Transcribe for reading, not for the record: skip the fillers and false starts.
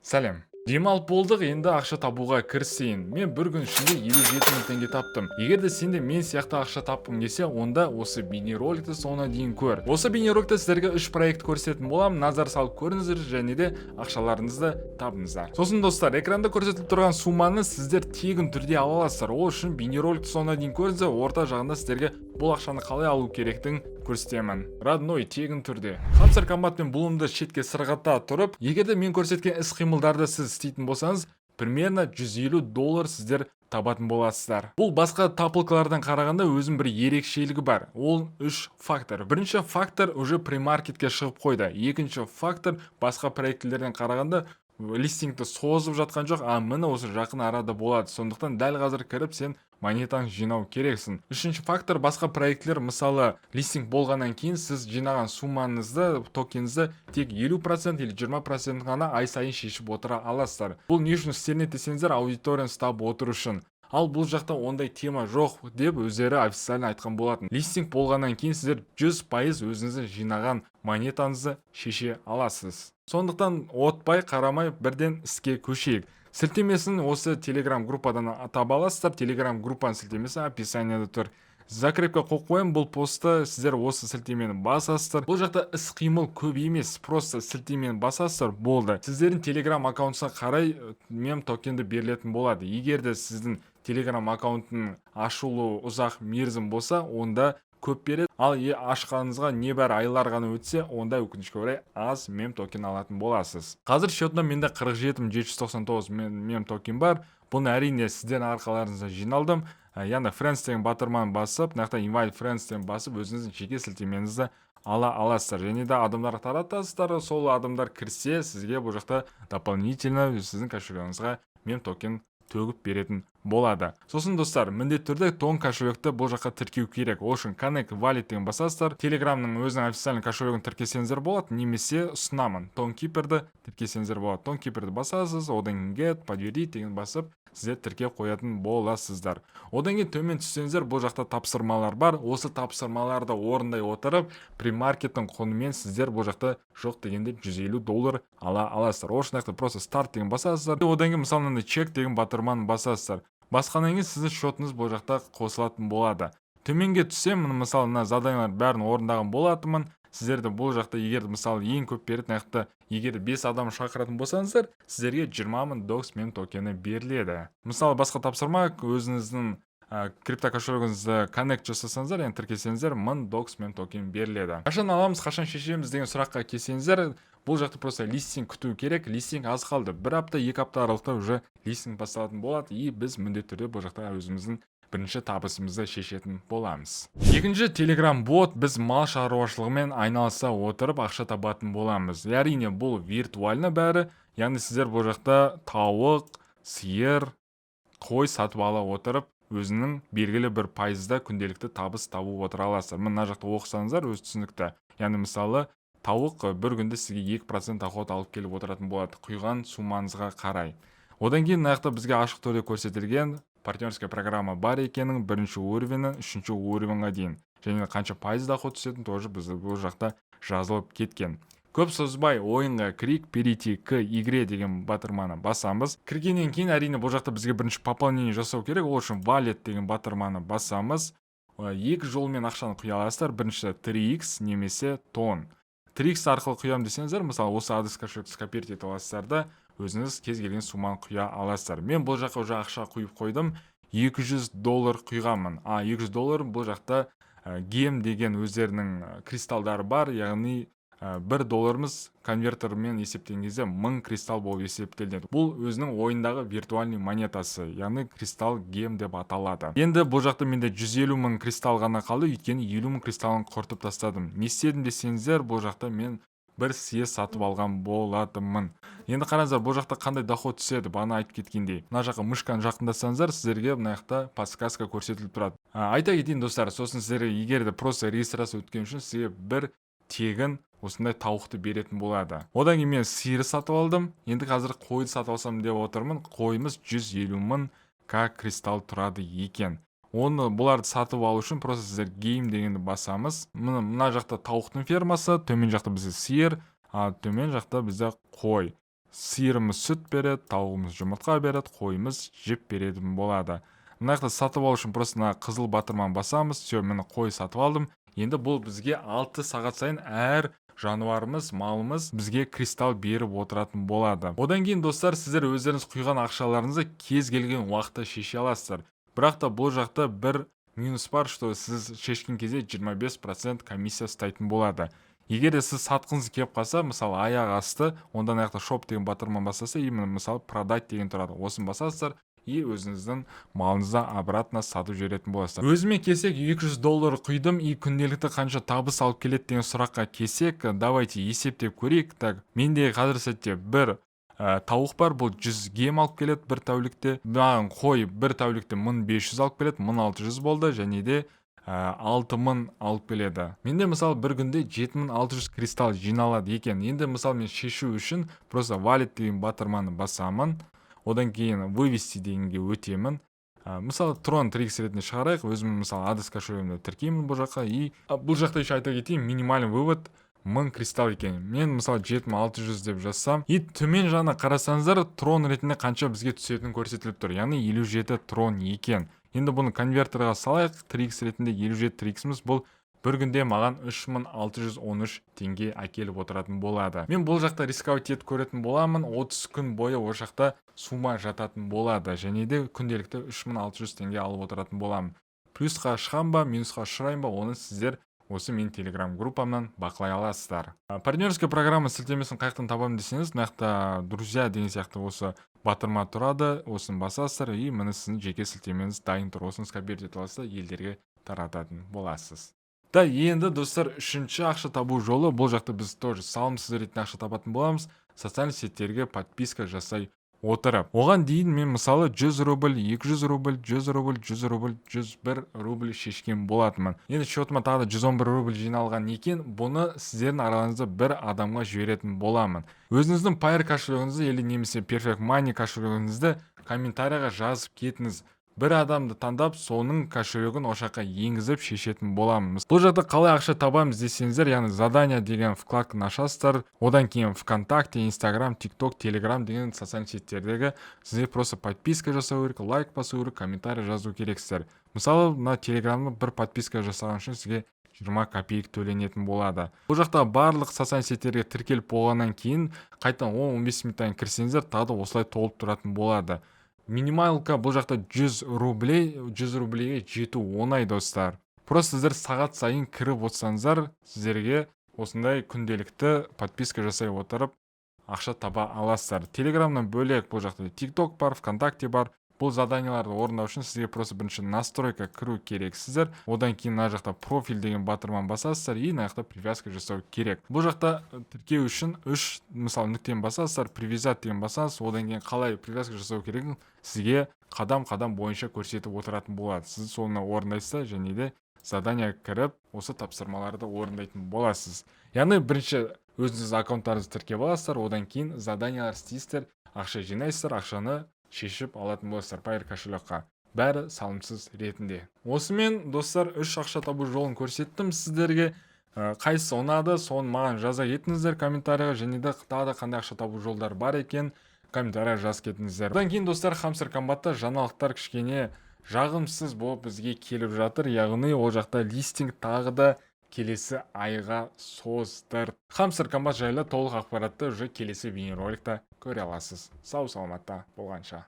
Сәлем! Демалып болдық, енді ақша табуға кірісейін. Мен бір күн ішінде 57 мың теңге таптым. Егер де сен де мен сияқты ақша тапқың келсе, онда осы бейнероликті соңына дейін көр. Осы бейнероликте сіздерге үш проект көрсететін боламын. Назар салып көріңіздер және де ақшаларыңызды табыңыздар. Сосын, достар, экранда көрсетіліп тұрған сумманы сіздер тегін түрде ала аласыздар. Ол үшін бейнероликті соңына дейін көріңіздер. Орта жағында сіздерге бұл ақшаны қалай алу керектігін көрсетемін, родной, тегін түрде. Хамстер Комбат пен Блумды шетке сырғата тұрып, егер де мен көрсеткен іс қимылдарды сіз істейтін болсаңыз, примерно 150 доллар сіздер табатын боласыздар. Бұл басқа тапалкалардан қарағанда өзінің бір ерекшелігі бар. Ол үш фактор. Бірінші фактор: уже премаркетке шығып қойды. Екінші фактор: басқа проектілерден қарағанда листингті созып жатқан жоқ, а міне, осы жақын арада болады. Сондықтан дәл қазір кіріп, сен монетаны жинау керексің. Үшінші фактор: басқа проектілер, мысалы, листинг болғаннан кейін сіз жинаған суммаңызды, токеніңізді тек 50% или 20% ғана ай сайын шешіп отыра аласыздар. Бұл не үшін істелінеді десеңіздер, аудиторияны ұстап отыру үшін. Ал бұл жақта ондай тема жоқ деп өздері официально айтқан болатын. Листинг болғаннан кейін сіздер 100% өзіңіздің жинаған монетаңызды шеше аласыз. Сондықтан отпай қарамай бірден іске көшейік. Сілтемесін осы телеграм группадан таба аласыздар. Телеграм группаның сілтемесі описанияда тұр, закрепке қойып қоямын бұл постты. Сіздер осы сілтемені басасыздар. Бұл жақта іс қимыл көп емес, просто сілтемені басасыздар, болды. Сіздердің телеграм аккаунтына қарай мем токенді берілетін болады. Егер де сіздің телеграм аккаунтының ашылуы ұзақ мерзім болса, онда көп береді. Ал ашқаныңызға небәрі айлар ғана өтсе, онда, өкінішке орай, аз мем токен алатын боласыз. Қазір счетымда менде 47 799 мем токен бар. Бұны, әрине, сіздердің арқаларыңызда жиналдым. Яғни Friends деген батырманы басып, мына жақта Invite Friends деген басып, өзіңіздің жеке сілтемеңізді ала аласыздар және де адамдарға таратасыздар. Сол адамдар кірсе, сізге бұл жақта дополнительно сіздің кошелегіңізге мем токен төгіп беретін болады. Сосын, достар, міндетті түрде тон кошелекті бұл жаққа тіркеу керек. Ол үшін Connect Wallet деген басасыздар. Телеграмның өзінің официальный кошелегін тіркесеңіздер болады немесе ұсынамын, Тонкиперді тіркесеңіздер болады. Тонкиперді басасыз, одан кейін Get, подтвердить деген басып, сіздер тіркеп қоятын боласыздар. Одан кейін төмен түссеңіздер, бұл жақта тапсырмалар бар. Осы тапсырмаларды орындай отырып, премаркеттің құнымен сіздер бұл жақта жоқ дегенде 150 доллар ала аласыздар. Ол үшін мына жақта просто старт деген басасыздар. Одан кейін, мысалы, мынандай чек деген батырманы басасыздар. Басқаннан кейін сіздің счетыңыз бұл жақта қосылатын болады. Төменге түссем, міне, мысалы, мына заданиялардың бәрін орындаған болатынмын. Сіздерді бұл жақта, егер, мысалы, ең көп беретін мына жақта, егер 5 адам шақыратын болсаңыздар, сіздерге 20 мың докс мем токені беріледі. Мысалы, басқа тапсырма: өзіңіздің крипто кошелегіңізді коннект жасасаңыздар, яғни тіркесеңіздер, 1000 докс мем токен беріледі. Қашан аламыз, қашан шешеміз деген сұраққа келсеңіздер, бұл жақта просто листинг күту керек. Листинг аз қалды, бір апта, 2 апта аралықта уже листинг басталатын болады, и біз міндетті түрде бұл жақта өзіміздің бірінші табысымызды шешетін боламыз. Екінші телеграм бот. Біз мал шаруашылығымен айналыса отырып ақша табатын боламыз. Әрине, бұл виртуально бәрі, яғни сіздер бұл жақта тауық, сиыр, қой сатып ала отырып, өзінің белгілі бір пайызда күнделікті табыс табып отыра аласыздар. Мына жақта оқысаңыздар, өзі түсінікті. Яғни, мысалы, тауық бір күнде сізге 2% доход алып келіп отыратын болады құйған суммаңызға қарай. Одан кейін мына жақта бізге ашық түрде көрсетілген партнерская программа бар екенін, бірінші уровені, үшінші уровеньға дейін және қанша пайыз доход түсетіні тоже бізде бұл жақта жазылып кеткен. Көп созбай ойынға кірейік. «Перейти к игре» деген батырманы басамыз. Кіргеннен кейін, әрине, бұл жақта бізге бірінші пополнение жасау керек. Ол үшін Wallet деген батырманы басамыз. Екі жолмен ақшаны құя аласыздар: бірінші 3x немесе тон. 3x арқылы құямын десеңіздер, мысалы, осы адрес кошелекті скопировать ете аласыздар да, өзіңіз кез келген сумманы құя аласыздар. Мен бұл жаққа уже ақша құйып қойдым, 200 доллар құйғанмын. А 200 доллар бұл жақта гем деген өздерінің кристалдары бар, яғни 1 долларымыз конвертермен есептеген кезде 1000 кристалл болып есептелінеді. Бұл өзінің ойындағы виртуальный монетасы, яғни кристалл гем деп аталады. Енді бұл жақта менде 150 мың кристалл ғана қалды, өйткені 50 мың кристаллын құртып тастадым. Не істедім десеңіздер, бұл жақта мен бір сиыр сатып алған болатынмын. Енді қараңыздар, бұл жақта қандай доход түседі? Бағана айтып кеткендей, мына жаққа мышканы жақындатсаңыздар, сіздерге мына жақта подсказка көрсетіліп тұрады. Айта кетейін, достар, сосын сіздерге, егер де просто регистрация өткен үшін сізге бір тегін осындай тауықты беретін болады. Одан кейін мен сиыр сатып алдым. Енді қазір қойды сатып алсам деп отырмын. Қойымыз 150 мың к кристалл тұрады екен. Оны, бұларды сатып алу үшін просто сіздер гейм дегенді басамыз. Мына жақта тауықтың фермасы, төмен жақта бізде сиыр, а төмен жақта бізде қой. Сиырымыз сүт береді, тауығымыз жұмыртқа береді, қойымыз жіп беретін болады. Мына жақта сатып алу үшін просто мына қызыл батырманы басамыз. Все, міне, қой сатып алдым. Енді бұл бізге 6 сағат сайын әр жануарымыз, малымыз бізге кристалл беріп отыратын болады. Одан кейін, достар, сіздер өздеріңіз құйған ақшаларыңызды кез келген уақытта шеше аласыздар. Бірақ та бұл жақта бір минус бар, что сіз шешкен кезде 25% комиссия ұстайтын болады. Егер де сіз сатқыңыз келіп қалса, мысалы, аяқ асты, онда мына жақта «Шоп» деген батырма басасыз. Именно, мысалы, «Продать» деген тұрады, осыны басасыздар и өзіңіздің малыңызды обратно сатып жіберетін боласыздар. Өзіме келсек, 200 доллар құйдым и күнделікті қанша табыс алып келеді деген сұраққа келсек, давайте есептеп көрейік. Так, менде қазір сәтте бір тауық бар, бұл 100 гем алып келеді бір тәулікте. Маған қой бір тәулікте 1500 алып келеді, 1600 болды және де 6000 алып келеді. Менде, мысалы, бір күнде 7600 кристалл жиналады екен. Енді, мысалы, мен шешу үшін просто «Валет» деген батырманы басамын, одан кейін «Вывести» дегенге өтемін. Мысалы, трон 3x ретінде шығарайық. Өзім, мысалы, адрес кошелегімді тіркеймін бұл жаққа. И бұл жақта еще айта кетейін, минимальный вывод 1000 кристалл екен. Мен, мысалы, 7600 деп жазсам, и төмен жағына қарасаңыздар, трон ретінде қанша бізге түсетіні көрсетіліп тұр, яғни 57 трон екен. Енді бұны конвертерға салайық. 3x ретінде 57 3x'іміз, бұл бір күнде маған 3613 теңге әкеліп отыратын болады. Мен бұл жақта рисковать етіп көретін боламын. 30 күн бойы ол жақта сумма жататын болады және де күнделікті 3600 теңге алып отыратын боламын. Плюсқа шығам ба, минусқа ұшырайын ба, оны сіздер осы менің телеграм группамнан бақылай аласыздар. Партнерская программа сілтемесін қай жақтан табамын десеңіз, мына жақта «Друзья» деген сияқты осы батырма тұрады, осыны басасыздар, и міне, сіздің жеке сілтемеңіз дайын тұр. Осыны скопировать ете аласыз да, елдерге тарататын боласыз да. Енді, достар, үшінші ақша табу жолы. Бұл жақта біз тоже салымсыз ретінде ақша табатын боламыз, социальный сетьтерге подписка жасай отырып. Оған дейін мен, мысалы, 100 рубль, 200 рубль, 100 рубль, 100 рубль, 101 рубль шешкен болатынмын. Енді счетыма тағы да 111 рубль жиналған екен. Бұны сіздердің араларыңызда бір адамға жіберетін боламын. Өзіңіздің Payeer кошелегіңізді или немесе Perfect Money кошелегіңізді комментарийға жазып кетіңіз. Бір адамды таңдап, соның кошелегін осы жаққа енгізіп шешетін боламыз. Бұл жақта қалай ақша табамыз десеңіздер, яғни «Задание» деген вкладканы ашасыздар. Одан кейін ВКонтакте, Инстаграм, Тикток, Телеграм деген социальный сетьтердегі сізге просто подписка жасау керек, лайк басу керек, комментарий жазу керексіздер. Мысалы, мына Телеграмда бір подписка жасаған үшін сізге 20 копеек төленетін болады. Бұл жақта барлық социальный сетьтерге тіркеліп болғаннан кейін, қайтадан 10-15 минуттан кейін кірсеңіздер, тағы да осылай толып тұратын болады. Минималка бұл жақта 100 рублей. 100 рублейге жету оңай, достар. Просто сіздер сағат сайын кіріп отырсаңыздар, сіздерге осындай күнделікті подписка жасай отырып ақша таба аласыздар. Телеграмнан бөлек, бұл жақта Тикток бар, ВКонтакте бар. Бұл заданияларды орындау үшін сізге просто бірінші настройка кіру керексіздер. Одан кейін мына жақта «Профиль» деген батырманы басасыздар и мына жақта привязка жасау керек. Бұл жақта тіркеу үшін үш, мысалы, нүктені басасыздар, «Привязать» деген басасыз. Одан кейін қалай привязка жасау керегін сізге қадам қадам бойынша көрсетіп отыратын болады. Сіз соны орындайсыз да және де задание кіріп, осы тапсырмаларды орындайтын боласыз. Яғни бірінші өзіңіз аккаунттарыңызды тіркеп аласыздар, одан кейін заданиялар істейсіздер, ақша жинайсыздар, ақшаны шешіп алатын боласыздар Payeer кошелекқа, бәрі салымсыз ретінде. Осымен, достар, үш ақша табу жолын көрсеттім сіздерге. Қайсысы ұнады, соны маған жаза кетіңіздер комментарийға және де тағы да қандай ақша табу жолдары бар екен, комментарийға жазып кетіңіздер. Одан кейін, достар, Хамстер Комбатта жаңалықтар кішкене жағымсыз болып бізге келіп жатыр, яғни ол жақта листинг тағы да келесі айға создырды. Хамстер Комбат жайлы толық ақпаратты уже келесі бейнероликта көре аласыз. Сау саламатта болғанша.